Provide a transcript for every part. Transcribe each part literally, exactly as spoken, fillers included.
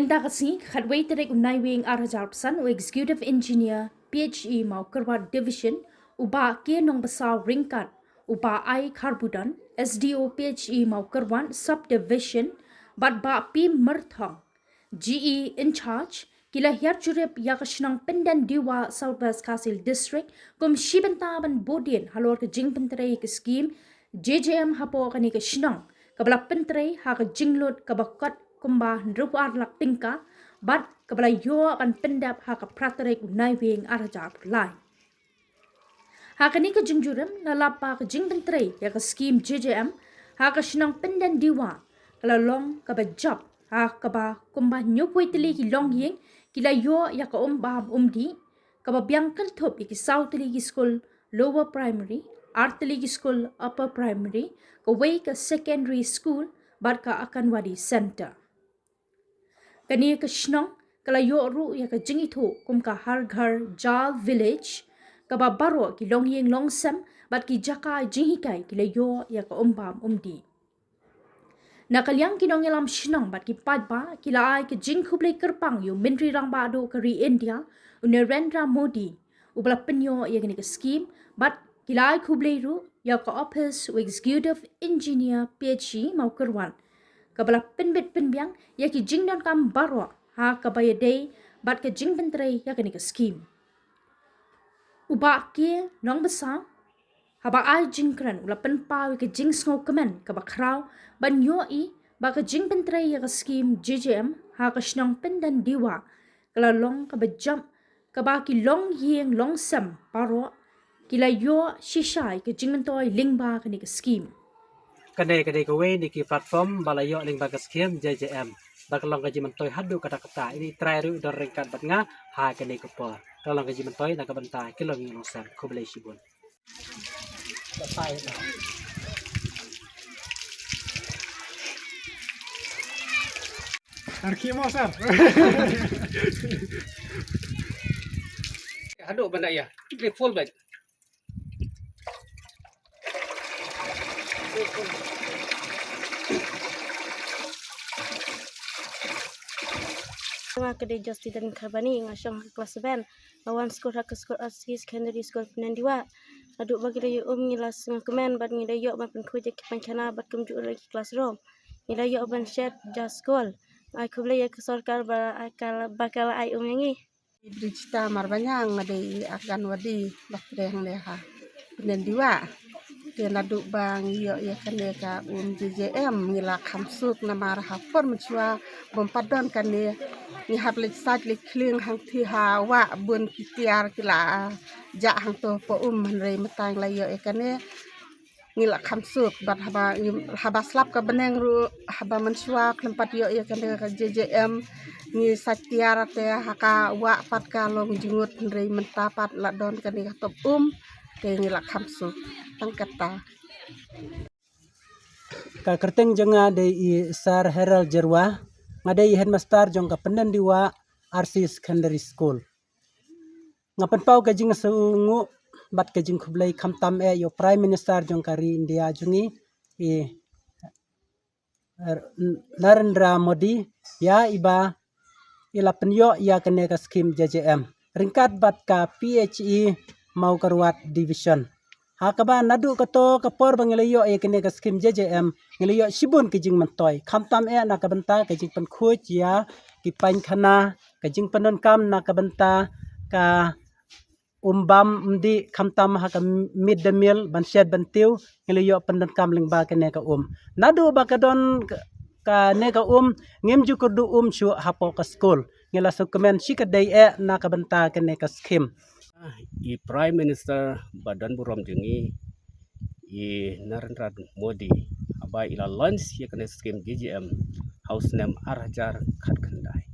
Mynta ka sngi, khatwei tarik u Naiwieng ar hajar arphew san, u Executive Engineer P H E Mawkyrwat Division, u Bah K Nongbasaw ryngkat u Bah I Kharbudon, S D O P H E Mawkyrwat Subdivision, bad Bah P Myrthong, G E in charge, ki la hiar jurip ïa ka shnong Pyndendiwah, South West Khasi Hills District, kum shi bynta ban bud dien halor ka jingpyntrei ka skim J J M hapoh kane ka shnong, kaba la pyntrei ha ka jinglut kaba kot kumba hynriew phew ar lak tyngka, bad kaba la ïoh ban pyndep ha ka phra tarik u Naiwieng ar hajar arphew lai. Ha kane ka jingjurip, la lap ba ka jingpyntrei ïa ka skim J J M ha ka shnong Pyndendiwah ka la long kaba jop, ha kaba kumba hynñiew phew wei tylli ki longïing ki la ïoh ïa ka um bam um dih, kaba biang kynthup ïa ki saw tylli ki skul lower primary, ar tylli ki skul upper primary, kawei ka secondary school, bad ka Anganwadi Centre. Kane ka shnong ka la ïoh ruh ïa ka jingithuh kum ka Har Ghar Jal Village, kaba baroh ki longïing longsem bad ki jaka jinghikai ki la ïoh ïa ka um bam um dih. Na ka liang ki nongïalam shnong bad ki paidbah, ki la ai ka jingkhublei kyrpang ïa u Myntri Rangbah Duh ka ri India, u Narendra Modi, uba la pynïoh ïa kane ka skim, bad ki la ai khublei ruh ïa ka ophis u Executive Engineer P H E Mawkyrwat, kaba la pynbit pynbiang ïa ki jingdonkam baroh ha kaba ïadei bad ka jingpyntrei ïa kane ka skim. U Bah K Nongbasaw, haba ai jingkren, u la pynpaw ïa ka jingsngewkmen kaba khraw ban ïohi ba ka jingpyntrei ïa ka skim J J M ha ka shnong Pyndendiwah ka la long kaba jop, kaba ki longïing longsem baroh ki la ïoh shisha ïa ka jingmyntoi lyngba kane ka skim. Kane ka dei kawei na ki platform ba la ïoh lyngba ka skim J J M, ba ka long ka jingmyntoi haduh katta katta. Ini trai ruh don ryngkat bad nga ha kane ka por. Ka long ka jingmyntoi na ka bynta ki longïing longsem. Khublei shibun. Ar ki mo, sir. Haduh benda ya. Ini full bed. Nga ka dei Justine Kharbani, nga shong ha klas seven. Nga wan skul ha ka skul R C Secondary School Pyndendiwah. Naduh ba ngi la ïoh um ngi la sngewkmen bad ngi la ïoh ban pynkhuid ïa ki painkhana bad kumjuh ruh ïa ki classroom. Ngi la ïoh ban shet ja skul. Ai khublei ïa ka sorkar ba ka la, ba ka la ai um ïa ngi. Brijita Marbaniang, nga dei i Anganwadi ba trei hangne ha Pyndendiwah. Te naduh ba ngi ïoh ïa kane ka um J J M ngi la kham suk namar ha por mynshuwa bym pat don kane. Ngi hap leit sait leit khlieng hangtei ha wah bun ki tiar ki la jah hangto hapoh um, hynrei mynta ngi la ïoh ïa kane ngi la kham suk. Bad haba ngi, haba slap ka bneng ruh, haba mynshuwa khlem pat ïoh ïa kane ka J J M, ngi sait tiar te ha ka wah pat ka long jngut, hynrei mynta pat la don kane ka top um te ngi la kham suk. Tang kata. Ka kyrteng jong nga dei i Sir Harold Jyrwa, nga dei i headmaster jong ka Pyndendiwah R C Secondary School. Nga pynpaw ka jingsngewnguh bad ka jingkhublei khamtam eh ïa u Prime Minister jong ka ri India jong ngi, i Narendra Modi, ïa iba i la pynïoh ïa kane ka skim J J M ryngkat bad ka P H E Mawkyrwat Division. Ha kaba naduh kato ka por ba ngi la ïoh ïa kane ka skim J J M, ngi la ïoh shibun ki jingmyntoi. Khamtam eh na ka bynta ka jingpynkhuid ïa ki painkhana, ka jingpyndonkam na ka bynta ka um bam um dih, khamtam ha ka midday meal, ban shet ban tiew, ngi la ïoh pyndonkam lyngba kane ka um. Naduh ba ka don ka, kane ka um, ngim ju kyrduh um shuh hapoh ka skul. Ngi la sngewkmen shikatdei eh na ka bynta kane ka skim. I Prime Minister ba don burom jong ngi, i Narendra Modi, haba i la launch ïa kane skim J J M ha u snem ar hajar khatkhyndai.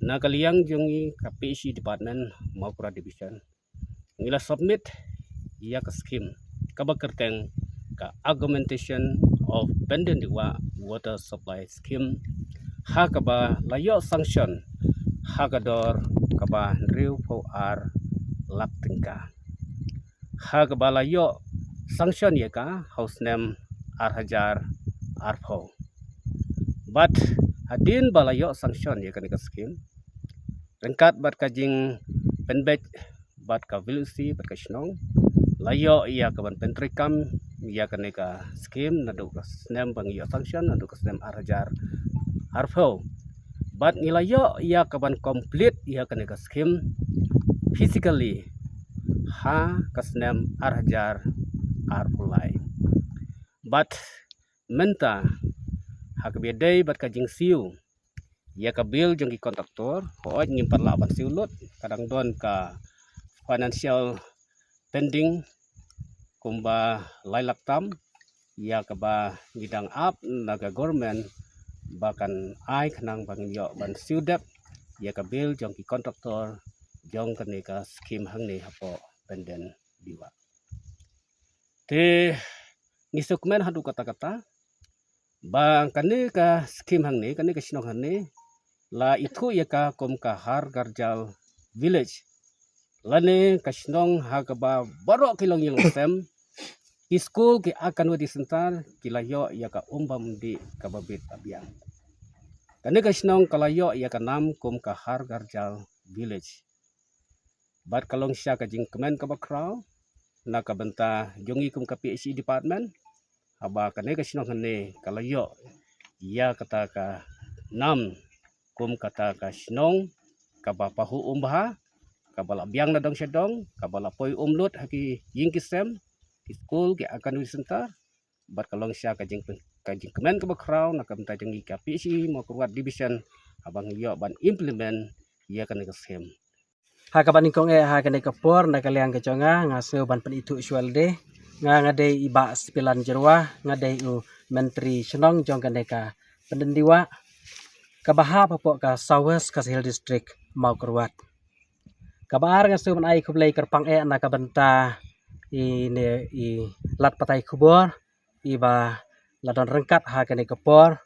Na ka liang jong ngi ka P H E Department, Mawkyrwat Division, ngi la submit ïa ka skim kaba kyrteng ka Augmentation of Pyndendiwah Water Supply Scheme, ha kaba la ïoh sanction ha ka dor kaba hynriewphew ar lak tyngka, ha kaba la ïoh sanction ïa ka ha u snem ar hajar arphew. Bad hadien ba la ïoh sanction ïa kane ka skim, ryngkat bad ka jingpynbeit bad ka VLUC bad ka shnong, la ïoh ïa ka ban pyntreikam ïa kane ka skim naduh ka snem ba ngi ïoh sanction, naduh ka snem ar hajar arphew. Bad ngi la ïoh ïa ka ban complete ïa kane ka skim physically ha ka snem ar hajar arphew lai. Bad mynta ha kaba ïadei bad ka jingsiew ïa ka bill jong ki contractor, hooid ngim pat lah ban siew lut, ka dang don ka financial pending kumba lai lak tam ïa kaba ngi dang ap na ka government ba kan ai khnang ba ngin ïoh ban siew dep ïa ka bill jong ki contractor jong kane ka skim hangne hapoh Pyndenwah. Te ngi sngewkmen haduh katta katta ba kane ka skim hangne, kane ka shnong hangne, la ithuh ïa ka kum ka Har Ghar Jal Village, lane ka shnong ha kaba baroh ki longïing longsem, ki skul, ki Anganwadi Centre ki la ïoh ïa ka um bam dih kaba bit ba biang. Kane ka shnong ka la ïoh ïa ka nam kum ka Har Ghar Jal Village. Bad ka long shisha ka jingkmen kaba khraw na ka bynta jong ngi kum ka PHE department, haba kane ka shnong hangne ka la ïoh ïa kata ka nam kum kata ka shnong kaba pahuh um bha, kaba la biang na dong sha dong, kaba la poi um lut ha ki ïing ki sem, ki skul, ki Anganwadi Centre. Bad ka long shisha ka jing, ka jingkmen kaba khraw na ka bynta jong ngi ka PHE Mawkyrwat Division, haba ngi ïoh ban implement ïa kane ka skim. Ha kaba nyngkong eh ha kane ka por, na ka liang ka jong nga, nga sngew ban pynithuh shuwa lade. Nga, nga dei i Bah Spilan Jyrwa, nga dei u Myntri Shnong jong kane ka Pyndenwah, kaba hap hapoh ka South West Khasi Hills District, Mawkyrwat. Kaba ar, nga sngew ban ai khublei kyrpang eh na ka bynta i ne i lad pathai khubor iba la don ryngkat ha kane ka por,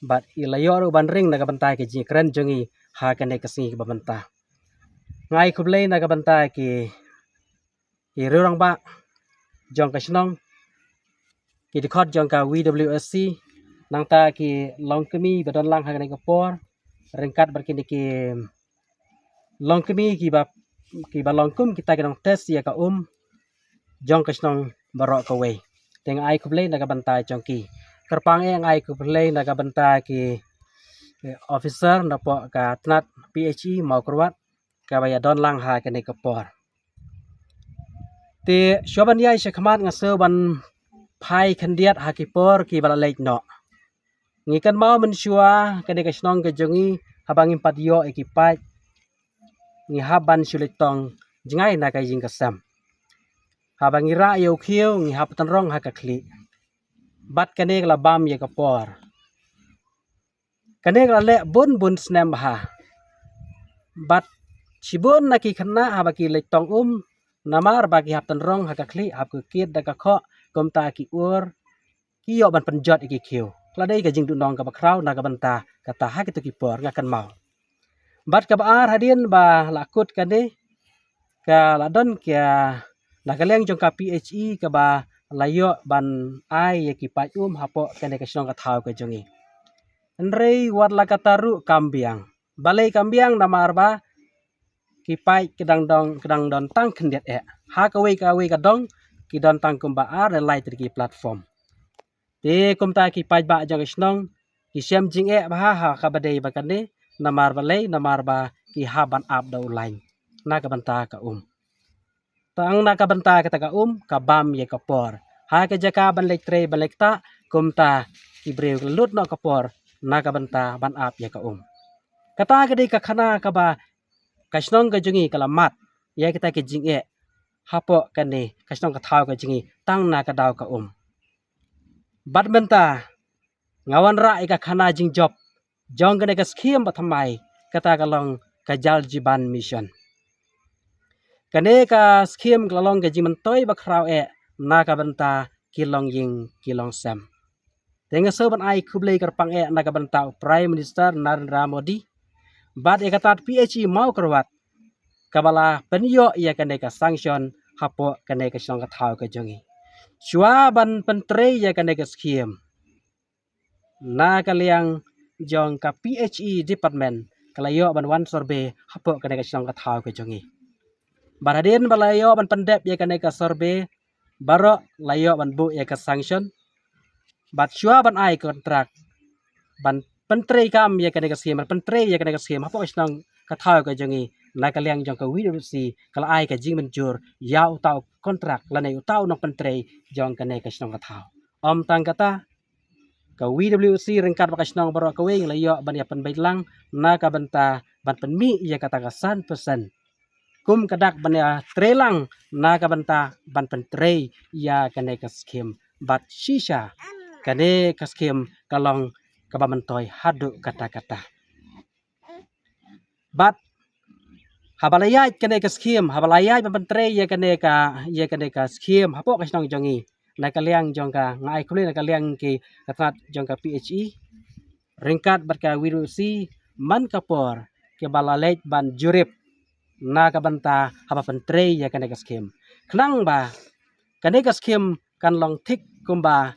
bad i la ïoh ruh ban ring na ka bynta ka jingkren jong ngi ha kane ka sngi kaba mynta. Nga ai khublei na ka bynta ki, ki rangbah jong ka shnong, ki dkhot jong ka VWSC, nangta ki longkmie ba don lang ha kane ka por, ryngkat bad kine ki longkmie kiba, kiba long kum kita ki nongtest ïa ka um jong ka shnong baroh kawei. Te nga ai khublei na ka bynta jong ki. Kyrpang eh nga ai khublei na ka bynta ki, eh, officer napoh ka tnat PHE Mawkyrwat kaba ïa don lang ha kane ka por. Te shuwa ban ïaid sha khmat, nga sngew ban phai khyndiat ha ki por kiba la leit noh. Ngi kynmaw mynshuwa kane ka shnong ka jong ngi, haba ngim pat ïoh ïa ki paip, ngi hap ban shu leit tong jngai na ka ïing ka sem. Haba ngi rah ïa u khiew, ngi hap tynrong ha ka khlieh. Bad kane ka la bam ïa ka por. Kane ka la leh bun bun snem bha. Bad shibun na ki khynnah haba ki leit tong um, namar ba ki hap tynrong ha ka khlieh, hap kyrkiet da ka khoh, kumta ki ur, ki ïoh ban pynjot ïa ki khiew. Ka la dei ka jingduhnong kaba khraw na ka bynta kata ha kito ki por, nga kynmaw. Bad kaba ar, hadien ba la kut kane, ka la don ka, na ka liang jong ka PHE kaba la ïoh ban ai ïa ki paip um hapoh kane ka shnong ka thaw ka jong ngi. Hynrei wat la katta ruh kam biang. Balei kam biang? Namar ba ki paip ki dang dong, ki dang don tang khyndiat eh. Ha kawei kawei ka dong ki don tang kumba ar ne lai tylli ki platform. Te kumta ki paidbah jong ka shnong ki shem jingeh bha ha kaba dei ba kane, namar balei? Namar ba ki hap ban ap da u lain na ka bynta ka um. Tang na ka bynta kata ka um ka bam ïa ka por. Ha ka jaka ban leit trei ban leit ktah, kumta ki briew ki la lut noh ka por na ka bynta ban ap ïa ka um. Kata ka dei ka khana kaba ka shnong ka jong ngi ka la mad ïa kita ki jingeh hapoh kane ka shnong ka thaw ka jong ngi tang na ka daw ka um. Bad mynta nga wanrah ïa ka khana jingjop jong kane ka skhim ba thymmai, kata ka long ka Jal Jeevan Mission. Kane ka skhim ka la long ka jingmyntoi ba khraw eh na ka bynta ki longïing ki longsem. Te nga sngew ban ai khublei kyrpang eh na ka bynta u Prime Minister Narendra Modi bad ïa ka tnat PHE Mawkyrwat kaba la pynïoh ïa kane ka sanction hapoh kane ka shnong ka thaw ka jong ngi. Shuwa ban pyntrei ïa kane ka skhim, na ka liang jong ka P H E department ka la ïoh ban wan survey hapoh kane ka shnong ka thaw ka jong ngi. Bad hadien ba la ïoh ban pyndep ïa kane ka survey, baroh la ïoh ban buh ïa ka sanction. Bad shuwa ban ai kontrak ban pyntrei kam ïa kane ka skim, ban pyntrei ïa kane ka skim hapoh ka shnong ka thaw ka jong ngi, na ka liang jong ka V W C ka la ai ka jingmynjur ïa uta u kontrak lane uta u nongpyntrei jong kane ka shnong ka thaw. Ym tang kata, ka V W C ryngkat bad ka shnong baroh kawei la ïoh ban ïa pynbeit lang na ka bynta ban pynmih ïa kata ka san percent kum ka dak ban ïa trei lang na ka bynta ban pyntrei ïa kane ka skim. Bad shisha kane ka skim ka long kaba myntoi haduh katta katta. Bad haba la ïaid kane ka skim, haba la ïaid ban pyntrei ïa kane ka, ïa kane ka skim hapoh ka shnong jong ngi, na ka liang jong ka, nga ai khublei na ka liang ki ka tnat jong ka P H E ryngkat bad ka V W C man ka por kiba la leit ban jurip na ka bynta haba pyntrei ïa kane ka skim. Khnang ba kane ka skim kan long thik kumba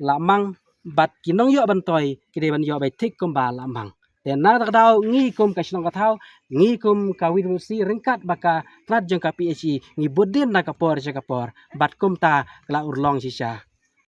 la mang, bad ki nongïoh ban toi ki dei ban ïoh beit thik kumba la mang. Te na kata ka daw ngi kum ka shnong ka thaw, ngi kum ka V W C ryngkat bad ka tnat jong ka P H E ngi bud dien na ka por sha ka por, bad kumta ka la urlong shisha.